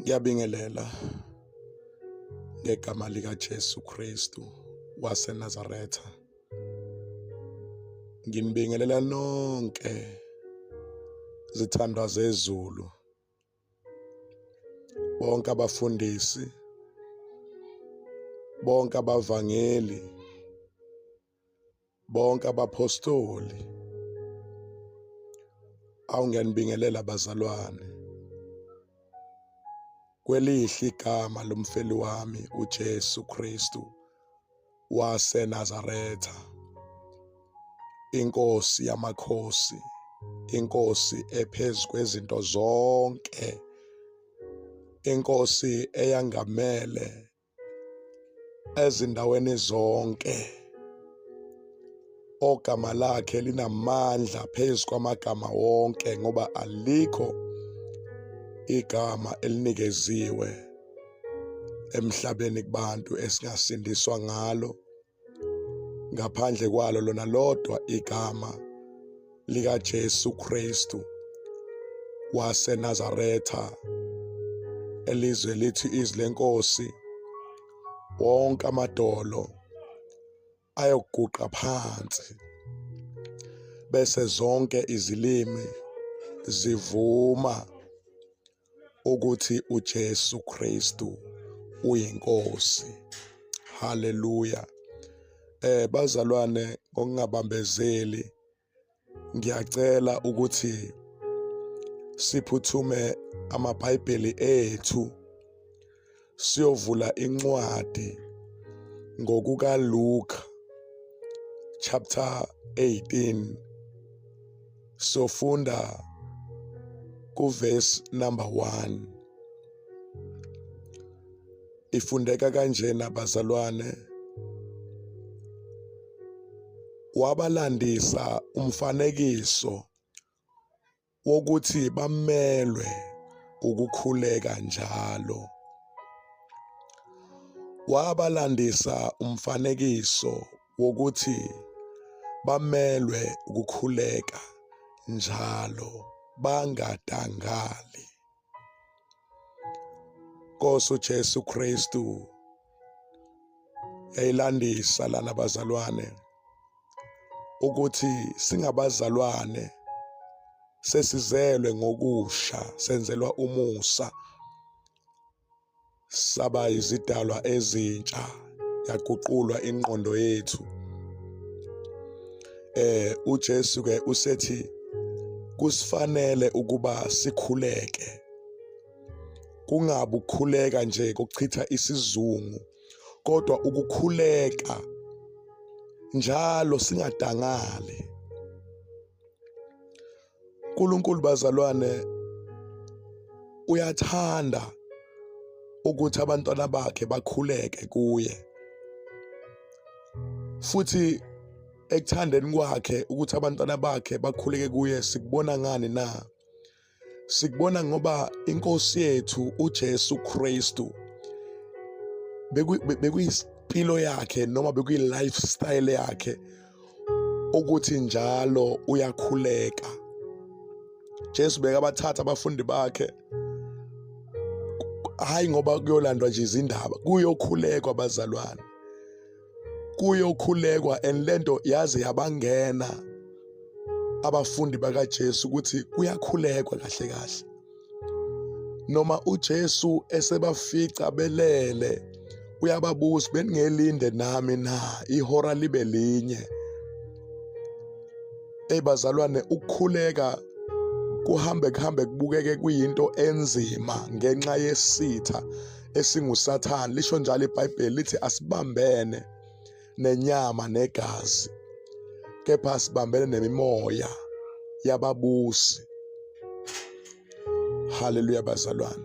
Ngiyabingelela ngegama likaJesu Kristu waseNazaretha. Nginibingelela nonke zithandwa zezulu, bonke abafundisi, bonke abavangeli, bonke abaphostoli. Awu, ngiyanibingelela bazalwane kwelihle igama lomfeli wami uJesu Kristu waseNazaretha, inkosi yamakhosi, inkosi ephezu kwezinto zonke, inkosi eyangamele ezindaweni zonke, ogama lakhe linamandla phezu kwamagama wonke, ngoba alikho igama elinikeziwe emhlabeni kubantu esingasindiswa ngalo ngaphandle kwalo lona lodwa igama likaJesu Kristu waseNazaretha. Elizwe lithi izwi lenkosi, wonke amadolo ayoguqa phansi bese zonke izilimi zivuma ukuthi uJesu Kristu uyinkosi. Haleluya. Bazalwane, ngokungabambezeli ngiyacela ukuthi siphuthume amaBhayibheli ethu siyovula incwadi ngokukaLuka chapter 18, sofunda kuverse number 1. Ifundeka kanjena bazalwane: wabalandisa umfanekiso wokuthi bamelwe ukukhuleka njalo. Wabalandisa umfanekiso wokuthi bamelwe ukukhuleka njalo bangadangali. Nkosi uJesu Kristu yayilandisa lana bazalwane ukuthi singabazalwane sesizelwe ngokusha, senzelwa umusa, saba izidalwa ezintsha, yaguqulwa ingqondo yethu. UJesu ke usethi kusifanele ukuba sikhuleke, kungabi ukukhuleka nje kokuchitha isizungu, kodwa ukukhuleka njalo singadangali. uNkulunkulu bazalwane uyathanda ukuthi abantwana bakhe bakhuleke kuye, futhi ekuthandeni kwakhe ukuthi abantwana bakhe bakhuleke kuye sikubona ngani na? Sikubona ngoba inkosi yethu uJesu Kristu bekuyimpilo yakhe noma bekuyi-lifestyle yakhe ukuthi njalo uyakhuleka. Jesu bekabathatha abafundi bakhe, hayi ngoba kuyolandwa nje izindaba, kuyokhulekwa bazalwane, kuyokhulekwa. And lento yaze yabangena abafundi bakaJesu ukuthi kuyakhulekwa kahle kahle. Noma uJesu esebafica belele, uyababuza, beningelinde nami na ihora libe linye? Ey bazalwane, ukukhuleka kuhambe kuhambe kubukeke kuyinto enzima ngenxa yesitha esinguSathane. Lisho njalo iBhayibheli, lithi asibambene nenyama negazi, kepha sibambene nemimoya yababusi. Haleluya bazalwane.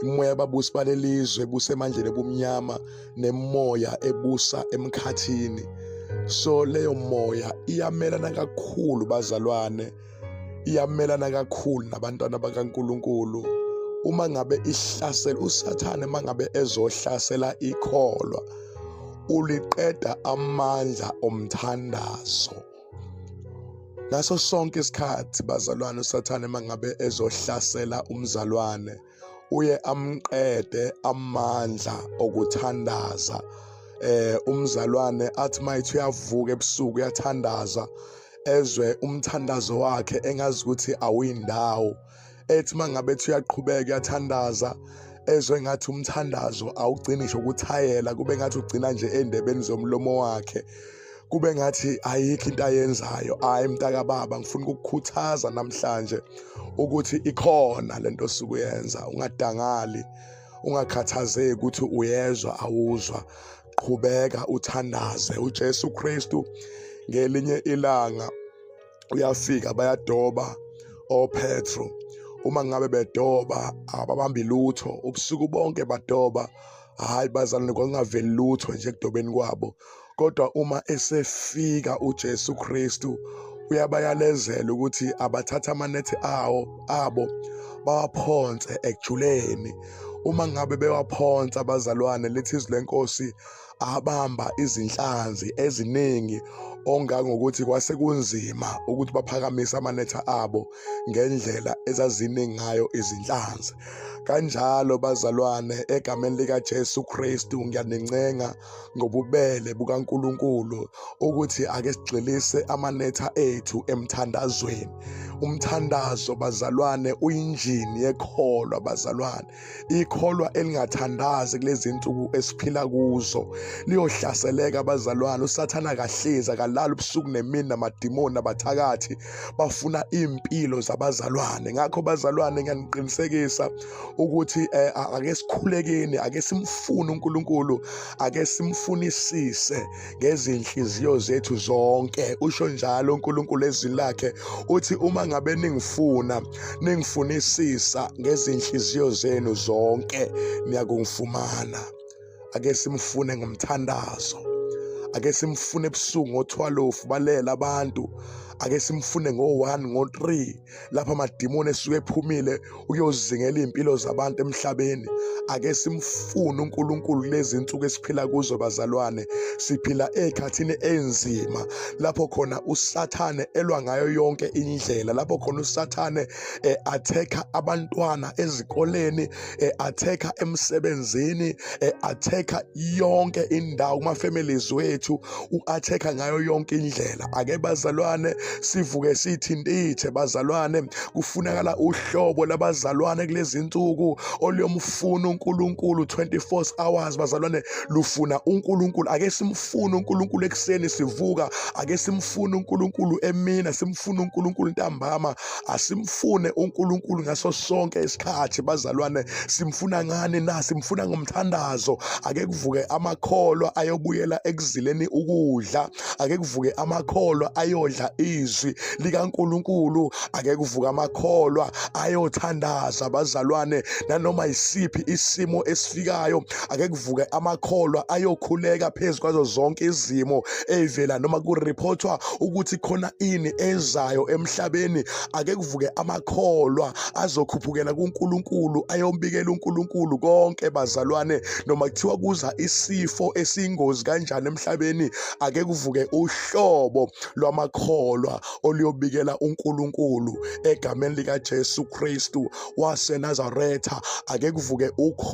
Imoya yababusi balelizwe ebusa emandleni ebumnyama, nemoya ebusa emkhathini. So leyo moya iyamelana kakhulu bazalwane, iyamelana kakhulu nabantwana bakaNkuluNkulu. Uma ngabe ihlasela uSathane, mangabe ezohlasela ikholwa, uliqeda amandla omthandazo ngaso sonke isikhathi bazalwane. uSathane mangabe ezohlasela umzalwane, Uye amqede amandla okuthandaza. Umzalwane athi mayithi uyavuka ebusuku uyathandaza, ezwe umthandazo wakhe engazi ukuthi awuyindawo. Ethi mangabe ethi uyaqhubeka uyathandaza, ezwe ngathi umthandazo awugcini ngisho ukuthayela, kube ngathi ugcina nje endebeni zomlomo wakhe, kube ngathi ayikho into ayenzayo. Hayi mntakababa, ngifuna ukukukhuthaza namhlanje ukuthi ikhona lento osuke uyenza, ungadangali, ungakhathazeki ukuthi uyezwa awuzwa, qhubeka uthandaze. UJesu Kristu ngelinye ilanga uyafika, bayadoba oPetro. Uma ngabe bedoba ababambi lutho, ubusuku bonke badoba. Hayi bazalwane, kwakungaveli lutho nje ekudobeni kwabo. Kodwa uma esefika uJesu Kristu uyabayalezela ukuthi abathathe amanethi awo abo bawaphonse ekujuleni. Uma ngabe bewaphonsa abazalwane, lithi izwi lenkosi abamba izinhlanzi eziningi ongangokuthi kwase kunzima ukuthi baphakamise amanetha abo ngendlela ezaziningi ngayo izinhlanzi. Kanjalo bazalwane, egameni likaJesu Kristu ngiyanincenga ngobubele bukaNkulunkulu ukuthi ake sigxilise amanetha ethu emthandazweni. Umthandazo bazalwane uyinjini yekholwa bazalwane. Ikholwa elingathandazi kulezi nsuku esiphila kuzo liyohlaseleka bazalwane. USathana akahlezi akalala ubusuku nemini, namadimoni nabathakathi bafuna impilo zabazalwane. Ngakho bazalwane, ngiyaniqinisekisa ukuthi ake sikhulekeni, ake simfune uNkulunkulu, ake simfunisise ngezinhliziyo zethu zonke. Usho njalo uNkulunkulu ezwini lakhe, uthi uma ngabe ningifuna, ningifunisisa ngezinhliziyo zenu zonke, niyakungifumana. Ake simfune ngomthandazo, ake simfune ebusuku ngo-12 balela abantu, ake simfune ngo-1 ngo-3 lapho amadimoni esuke ephumile ukuyozingela iy'mpilo zabantu emhlabeni. Ake simfune uNkulunkulu kulezi nsuku esiphila kuzo bazalwane. Siphila ey'khathini enzima lapho khona uSathane elwa ngayo yonke indlela, lapho khona uSathane athekha abantwana ezikoleni, athekha emsebenzini, athekha yonke indawo kuma-families wethu, u-athekha ngayo yonke indlela. Ake bazalwane sivuke sithintithe bazalwane, kufunakala uhlobo labazalwane kulezi nsuku oluyomfuna uNkulunkulu 24 hours bazalwane, lufuna uNkulunkulu. Ake simfune uNkulunkulu ekuseni sivuka, ake simfune uNkulunkulu emina, simfune uNkulunkulu ntambama, asimfune uNkulunkulu ngaso sonke isikhathi bazalwane. Simfuna ngani na? Simfuna ngomthandazo. Ake kuvuke amakholwa ayobuyela ekuzileni ukudla, ake kuvuke amakholwa ayodla izwi likaNkulunkulu, ake kuvuke amakholwa ayothandaza bazalwane, nanoma isiphi isimo esifikayo, ake kuvuke amakholwa ayokhuleka phezu kwazo zonke izimo eyivela noma kureportwa ukuthi khona ini ezayo emhlabeni. Ake kuvuke amakholwa azokhuphukela kuNkulunkulu ayombikela uNkulunkulu konke bazalwane, noma kuthiwa kuza isifo esiyingozi kanjani emhlabeni, ake kuvuke uhlobo lwamakholwa oluyobikela uNkulunkulu egameni likaJesu Kristu waseNazaretha. Ake kuvuke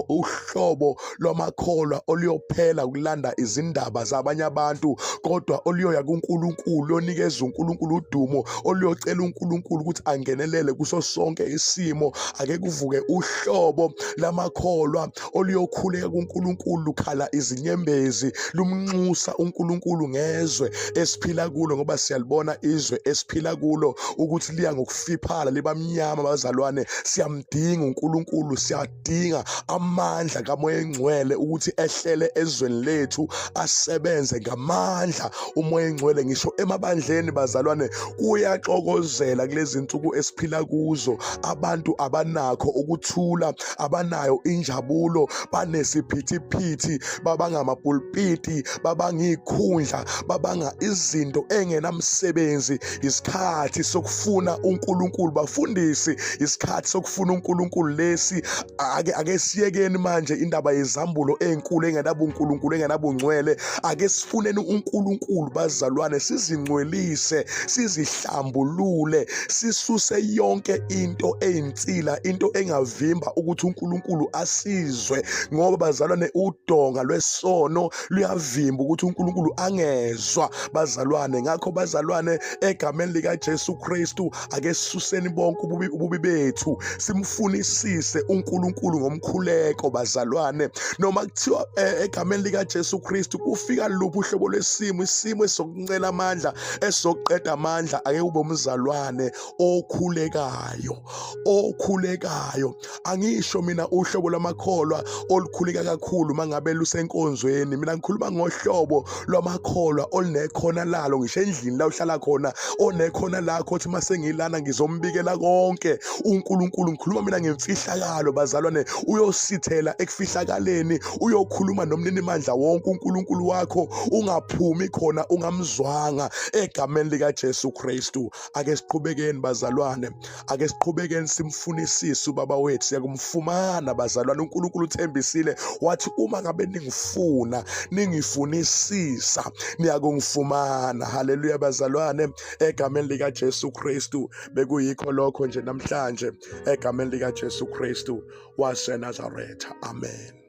uhlobo lwamakholwa oluyophela ukulanda izindaba zabanye abantu, kodwa oluyoya kuNkulunkulu luyonikeza uNkulunkulu udumo, oluyocela uNkulunkulu ukuthi angenelele kuso sonke isimo. Ake kuvuke uhlobo lamakholwa oluyokhuleka kuNkulunkulu lukhala izinyembezi, lumnxusa uNkulunkulu ngezwe esiphila kulo, ngoba siyalibona izwe esiphila kulo ukuthi liya ngokufiphala liba mnyama bazalwane. Siyamdinga uNkulunkulu, siyadinga amandla kaMoya Engcwele ukuthi ehlele ezweni lethu, asebenze ngamandla uMoya Engcwele ngisho emabandleni bazalwane. Kuyaxokozela kulezi nsuku esiphila kuzo, abantu abanakho ukuthula, abanayo injabulo, banesiphithiphithi, babanga amapulpiti, babanga izikhundla, babanga izinto engenamsebenzi. umsebenzi. Isikhathi sokufuna uNkulunkulu bafundisi, isikhathi sokufuna uNkulunkulu lesi. Ake siyekeni manje indaba yezambulo enkulu engenabuNkulunkulu, engenabungcwele. Ake sifuneni uNkulunkulu bazalwane, sizingcwelise, sizihlambulule, sisuse yonke into eyinsila, into engavimba ukuthi uNkulunkulu asizwe, ngoba bazalwane udonga lwesono luyavimba ukuthi uNkulunkulu angezwa bazalwane. Ngakho bazalwane, egameni likaJesu Kristu, ake sisuseni bonke ububi bethu, simfunisise uNkulunkulu ngomkhuleko bazalwane. Noma kuthiwa egameni likaJesu Kristu kufika luphi uhlobo lwesimo, isimo esokuncela amandla, esokuqeda amandla, ake ube umzalwane okhulekayo, okhulekayo. Angisho mina uhlobo lwamakholwa olukhuleka kakhulu mangabe lusenkonzweni, mina ngikhuluma ngohlobo lwamakholwa olunekhona lalo ngisho endlini la uhlala khona, onekhona lakho othi masengilana ngizombikela konke uNkulunkulu. Ngikhuluma mina ngemfihlakalo bazalwane, uyosithela ekufihlakaleni, uyokhuluma nomninimandla wonke uNkulunkulu wakho, ungaphumi khona ungamzwanga, egameni likaJesu Kristu. Ake siqhubekeni bazalwane, ake siqhubekeni simfunisise ubaba wethu, siyakumfumana bazalwane. uNkulunkulu uthembisile wathi uma ngabe ningifuna, ningifunisisa, niyakungifumana. Haleluya bazalwane, egameni likaJesu Kristu. Bekuyikho lokho nje namhlanje, egameni likaJesu Kristu waseNazaretha, amen.